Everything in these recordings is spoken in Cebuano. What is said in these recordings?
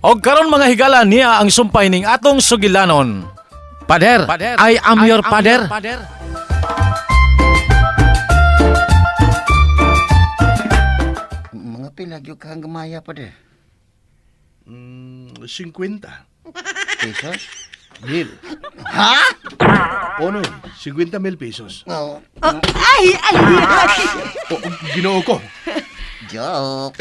Og karon mga higala niya ang sumpay ning atong sugilanon. Pader, I am your pader. Mga pila gyud ka ang gamaya pa de. 50 Pesos? Mil. Ha? Ono, 50 mil pesos. Oh, Ay, ay, ay. O, Ginoo ko. Joke.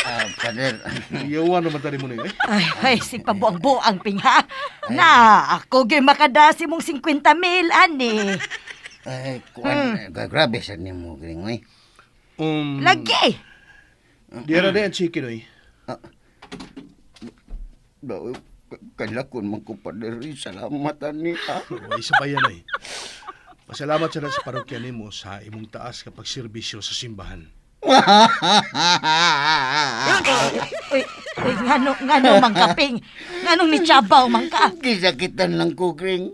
Ah, pader. Yawan naman tani mo na yun, eh. Ay, ay, si pabuang-buang ping ha. Na, ako gyud makadasi mong 50 mil, ani. Ay, kuan, grabe sa nimo gring oy. Lagi. Di ra na ang chicken, oy. Daw kalakon man ko pader. Salamat ani. Ah. Ay, sa bayan, oy. Pasalamat sa sa parokya nimo sa imong taas kapag serbisyo sa simbahan. Uy, uy, ngano man ka, ping? Nganong ni Chabaw man ka? Gisakitan lang ko gring.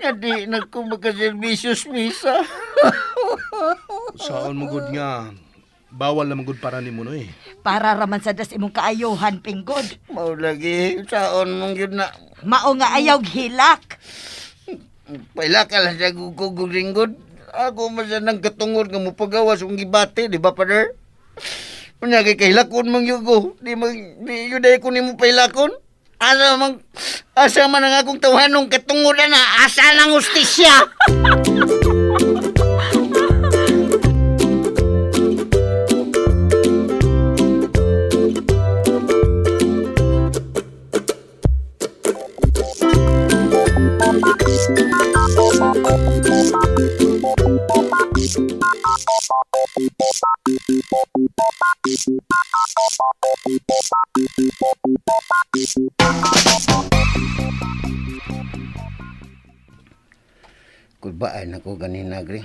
Nga di na ko makaserbisyo sa misa. Saon mo gud nga bawal na gud para nimo no eh. Para raman sa das imong kaayuhan, pinggod. Mao lagi saon mong yun na Mao nga ayaw hilak. Paila ka lang sa gugugringgod. Ako man sa nang katungod nga mupagawas kung gibati, di ba, Father? Unya kay kahilakon mang yugo. Di man, di yun dahil ko nimo pahilakon. Asa man ang akong tawhanong katungod na, asa ng hustisya? Kulbaan ako ganina, Gring.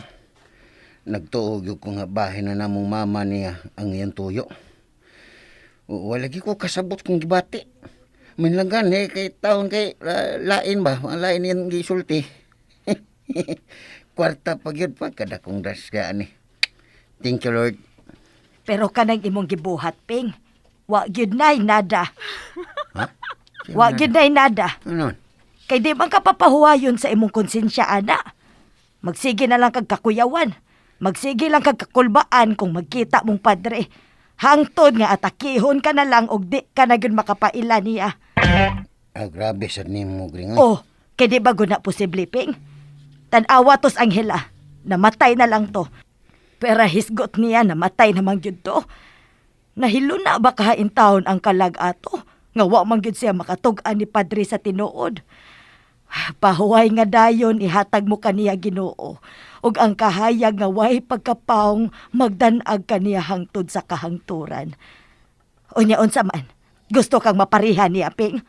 Nagtuog yung ko nga bahay na namong mama niya ang iyang tuyo. Wala gi ko kasabot kung gibati. Minlagan eh, kay taon kay lain ba? Ang lain yan gisulti. Kwarta pag yun pa, kada kong dasga ni. Thank you, Lord. Pero kanang imong gibuhat, ping. Wa gyud nay nada. Ha? Wa gyud nay nada. Ano? Kay di man ka papahuwayon sa imong konsensya, ana. Magsige na lang kag kakuyawan. Magsige lang kag kakulbaan kung magkita mong padre. Hangtod nga atakihon ka na lang og di ka na gyud makapaila niya. Ah, grabe sa nimo, Gring. Oh, kay di ba guna posible, ping? Tan-awa tos Angela. Namatay na lang to. Pero hisgot niya namatay naman gyud to. Nahilo na ba kahain taon ang kalag ato? Nga wa man gyud siya makatug-an ni padre sa tinuod. Pahuway nga dayon ihatag mo kaniya Ginoo ug ang kahayag nga way pagkapaong magdan-ag kaniya hangtod sa kahangturan. Unya unsa man? Gusto kang maparihan niya, Ping?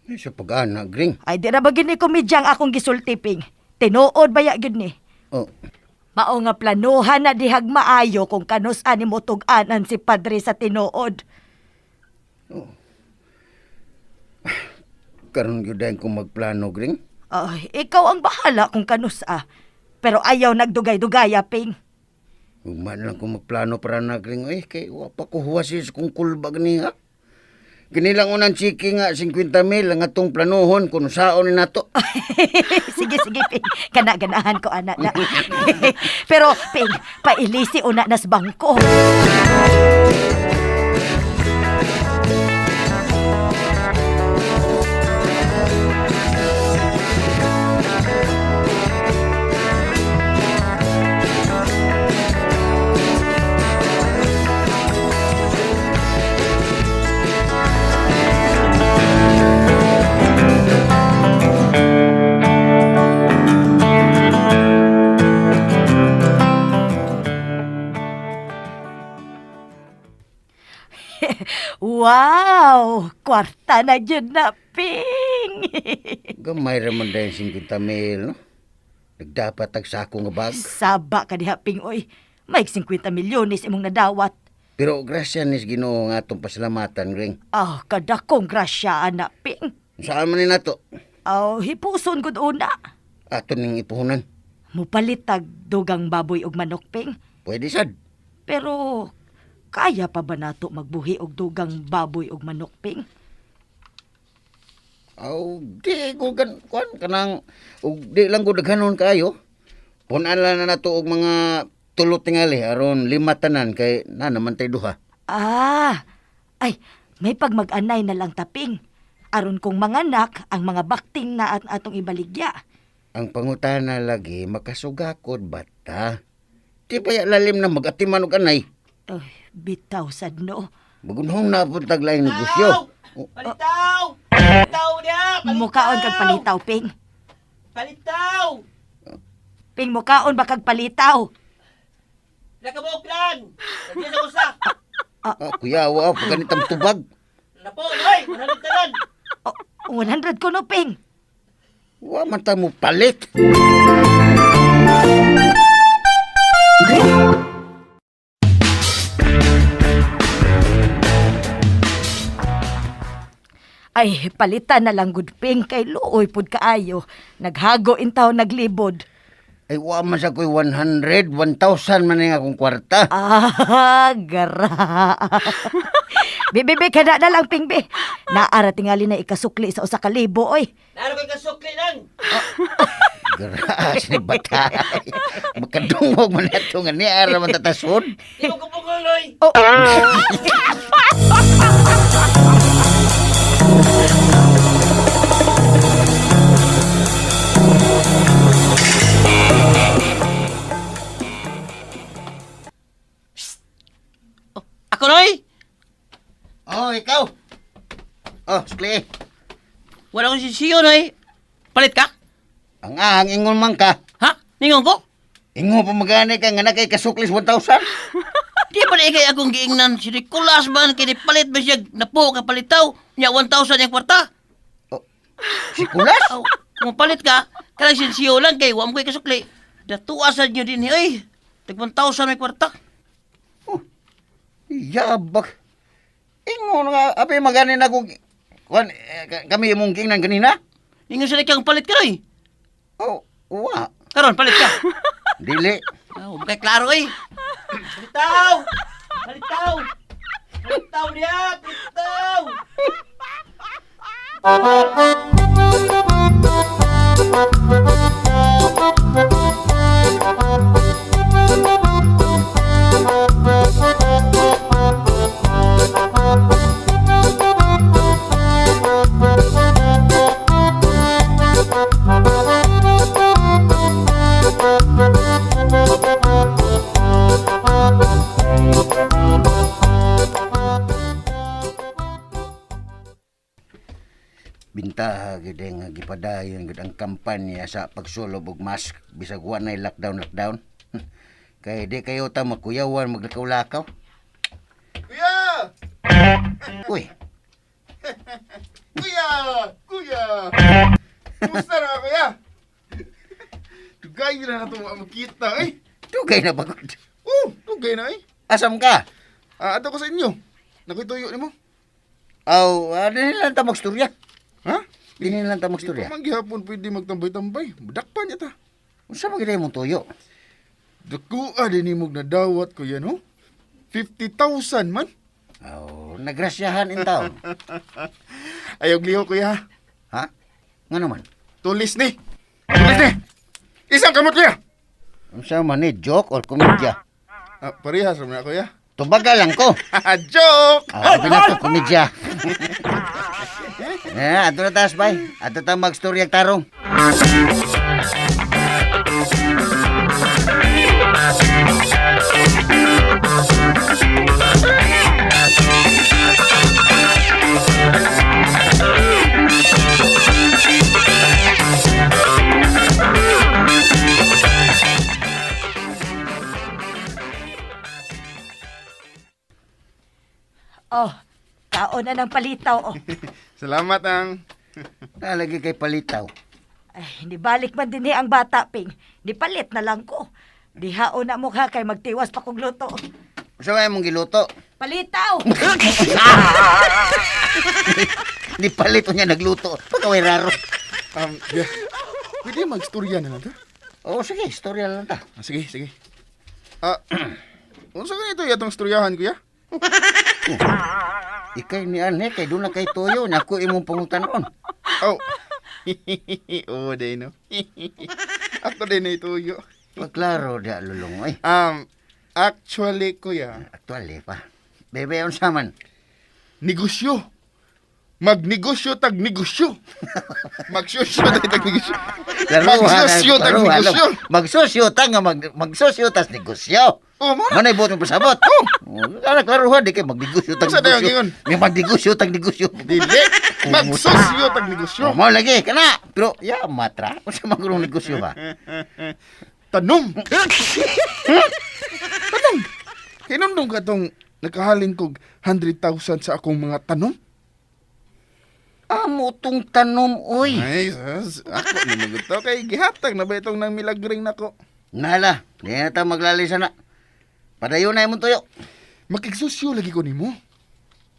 Ay, sa pag-ana, Gring. Ay, di na ba gini komedyang akong gisulti, Ping? Tinuod ba ya gyud ni? Oh, Mao nga planuhan na dihag maayo kung kanus ani mo tug-anan si padre sa tinuod. Karon gyud dayon kong magplano, Gring. Ay, ikaw ang bahala kung kanus ah. Pero ayaw nagdugay-dugaya, Ping. Ugma lang kung magplano para na Gring. Eh, kay wa pa ko huwasis kung kulbag niya. Kinilang unang chiki nga 50 mil ang atong planuhon kung saon ni nato. Sige, sige, Ping. Kana, ganahan ko, anak na. Pero, Ping, pailisi una nas bangko. Wow! Kwarta na dyan na, Ping! Gamay ra man dayon 50 mil, no? Nagdapat tag sako nga bag. Saba ka diha, Ping, oy. May 50 milyones imong nadawat. Pero grasya nis Ginoo nga atong pasalamatan, Gring. Ah, kadakong grasya, anak, Ping. Saan man ni nato? Aw, hipuson gud una. Ato ning ipuhunan. Mupalit tag dugang baboy og manok, Ping. Pwede sad. Pero, Kaya pa ba nato magbuhi og dugang baboy og manok, Ping? Aw, di ko gan kuan kanang ug di lang ko daghanon kaayo. Punan lang na nato og mga tulo tingali aron lima tanan kay na naman tay duha. Ah, ay, may pagmag-anay na lang taping. Aron kong manganak ang mga bakting na at atong ibaligya. Ang pangutana lagi makasugakod bata. Di pa ya lalim na magatiman og anay. Ay, bitaw sad no. Magunhong na pud taglaing negosyo. Oh, Palitaw! Palitaw niya! Palitaw! Mukaon kag palitaw, Ping. Palitaw! Ping, mukaon ba kag palitaw? Nakabuok lang! Nandiyan sa usa! Ah, kuya, wa pa ganitang tubag. Napo, oy! 100 tanan! Oh, 100 ko no, Ping. Wa man ta mo palit. Ay, palitan na lang gud, Ping, kay luoy pud kaayo. Naghago intaw naglibod. Ay, wa man sa ko'y 100, 1,000 man ang akong kwarta. Ah, gara. Bibibi, kada na lang, Ping, bi. Naara tingali na ikasukli sa usa ka libo, oy. Naro kay kasukli lang! Graas ni bata. Makadungog man ato nga ni ara man tatasod. Di mo kupungol, oy! Oh. Ako, noy! Oh, ikaw. Oh, sukli. Wala akong sisiyo, noy! Palit ka? Ang ahang ingon man ka. Ha? Ningon ko? Ingon pa magani ka nga na kay kasuklis 1,000. Di pa na ikay akong giingnan si Nicolas man kay palit ba siya napo ka palitaw nya 1,000 yung kwarta. Oh, si Kulas? Aw, kung palit ka, kanang sinsiyo lang kay wa mo kay kasukli. Datuwa sa inyo din oy. Tag 1,000 may kwarta. Oh, yabak. Ingon nga, api magani na kung... Kuan, eh, kami imong gingnan kanina? Ingon sila kang palit ka oy. Oh, wa. Karon palit ka. Dili. Aw, kay klaro oy. Palitaw! Palitaw! Palitaw niya! Palitaw! Bintaha gid nga gipadayon gid ang kampanya sa pagsulob og mask bisag wa nay lockdown lockdown. Kay di kayo ta makuyawan maglakaw-lakaw. Kuya! Uy, Kuya! Kuya! Kumusta na ka, kuya? Dugay na na ito makita eh. dugay na bagod. Oh, dugay na eh. Asam ka? Ah, ato ko sa inyo. Nakoy tuyo nimo. Aw, dinhi lang ta magstorya. Ha? Dinhi lang ta Di magstorya. pa man gihapon pwede magtambay-tambay. Budakpan niya ta. Unsa man gid imong tuyo? Dakuha din nimog nadawat kuya no? 50,000 man. Aw, nagrasyahan in taon. Ayaw liho kuya. Ha? Nga naman? Tulis ni. Tulis ni. Isang kamot kuya. Unsa man ni joke or komedya? Ah, parehas ra man na kuya. Tubaga lang ko. Joke! Ah, abi na to komedya. Eh, ato na taas bay. Ato ta magstorya tarong. Oh, kaon na ng palitaw, oh. Salamat ang. Nalagi kay palitaw. Ay, nibalik man din ang bata, Ping. Nipalit na lang ko. Dihaon na mukha kay magtiwas pa kong luto. Unsa may imong giluto? Palitaw! Ni palito niya nagluto. Pagkaway raro. Yeah. Pwede magstorya na lang ta. Oh, sige, istorya lang ta. Ah, sige, sige. Ah, unsa ganito yatong istoryahan kuya? Ikay ni Anhe, kay doon na kay Toyo, nako imong pangutanon. Oh. Oo, day no. Ako din na ituyo. Pagklaro di lulong, oy. Actually, kuya, Actually pa. Bebe, unsa man? Negosyo. Magnegosyo tag negosyo. Magsusyo tag negosyo. Magsusyo tag negosyo. Magsusyo ta nga magsusyo tas negosyo. Oh, mo na. Manay buot mo pasabot. Oh. Ana klaruhan di kay magnegosyo tag Unsa dayon negosyo. gingon? May magnegosyo tag negosyo. Dili. Magsusyo tag negosyo. Oh, mao lagi kana. Pero ya matra, unsa man gurong negosyo ba? Tanom. Tanom. Hinumdum ka tong nakahalin kog 100,000 sa akong mga tanom. Amo tong tanom oy. Ay, sus, ako na maguto kay gihatag na ba itong nang milagring nako. Nala, di na ta maglalisa na. Padayon na imong tuyo. Makigsusyo lagi ko nimo.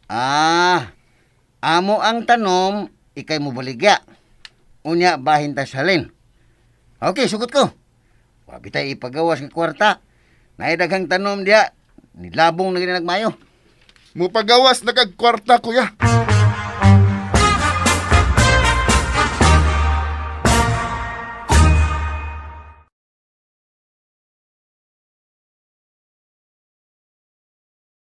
Ah, amo ang tanom, ikay mo baligya. Unya, bahin ta salin. Okay, sugot ko. Wabi tayo ipagawas ng kwarta. Naidaghang tanom diya, nilabong na ginagmayo. Mupagawas na kag kwarta kuya.